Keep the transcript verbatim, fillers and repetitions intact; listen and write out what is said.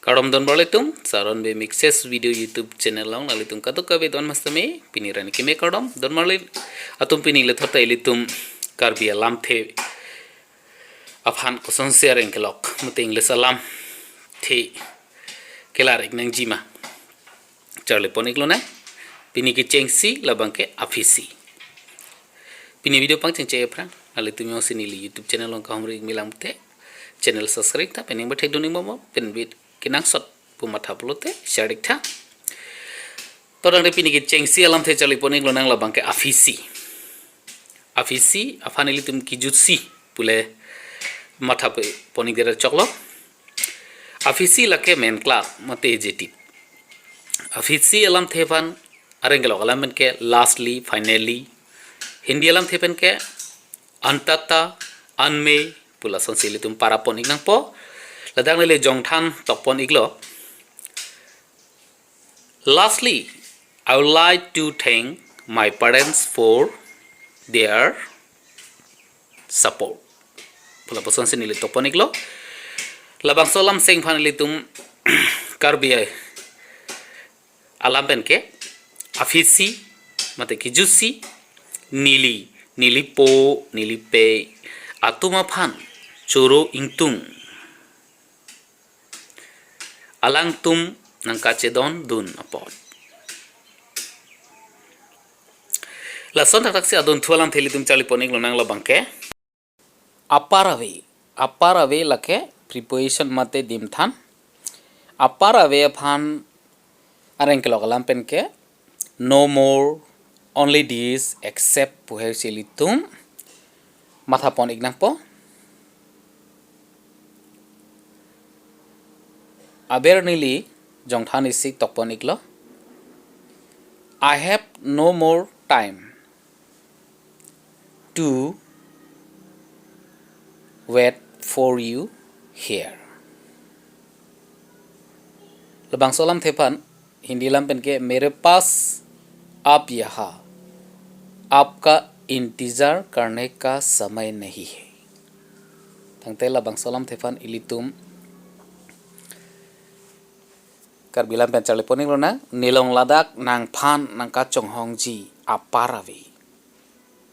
Kardom donmarli atum, Saron Bey Mixes Video YouTube channel along nanglitum kadokave don mas tame, pini arni keme kardom donmarli atum. Pini le thot ta ilitum Karbi alamthe aphan kosonsi areng kelok mate English alamthe kelar ik nangji ma charli pon iklonang. Pini kechengsi labang ke aphisi. Pini video pangchengche aphrang nanglitum jongsi neli YouTube channel along kahumri ik milang te channel subscribe tha, pen ning bethek dun ning bombo, pen bit kenangsot pu matha pulote share ik tha. To tangte pini kechengsi alamthe charli pon iklonang labang ke aphisi. Aphisi aphan ilitum kejutsi pule matha pe pon ik dera choklo. Aphisi lake menklak mate adjective. Aphisi alamthe aphan areng kelok alam pen ke lastly, finally. Hindi alamthe pen ke antata, anme pu lasonsi ilitum para pon ik nangpo. Ladak neli jongthan tok pon iklo. Lastly, I would like to thank my parents for their support pu lapusonsi neli tok pon iklo. Labangso alam seng aphan ilitum Karbi alam pen ke aphisi mate kejutsi neli, neli po, neli pei atum aphan choro ingtung alangtum nangkachedondun apot. Lason thakthak si adunthu alamthe ilitum charli pon iklonang labang ke apar ave. Apar ave lake preposition mate dimthan. Apar ave aphan areng kelok alam pen ke no more, only this, except pu hei si ilitum matha pon ik nangpo. Aber neli jongthan isi tok pon iklo. I have no more time to wait for you here. Labangso alamthe aphan Hindi alam pen ke mere paas ab yaha aapka intezar karne ka samay nahi hai. Tangte labangso alamthe aphan ilitum Karbi alam pen charli pon iklonang, nelong ladak nangphan nangkachonghongji apar ave.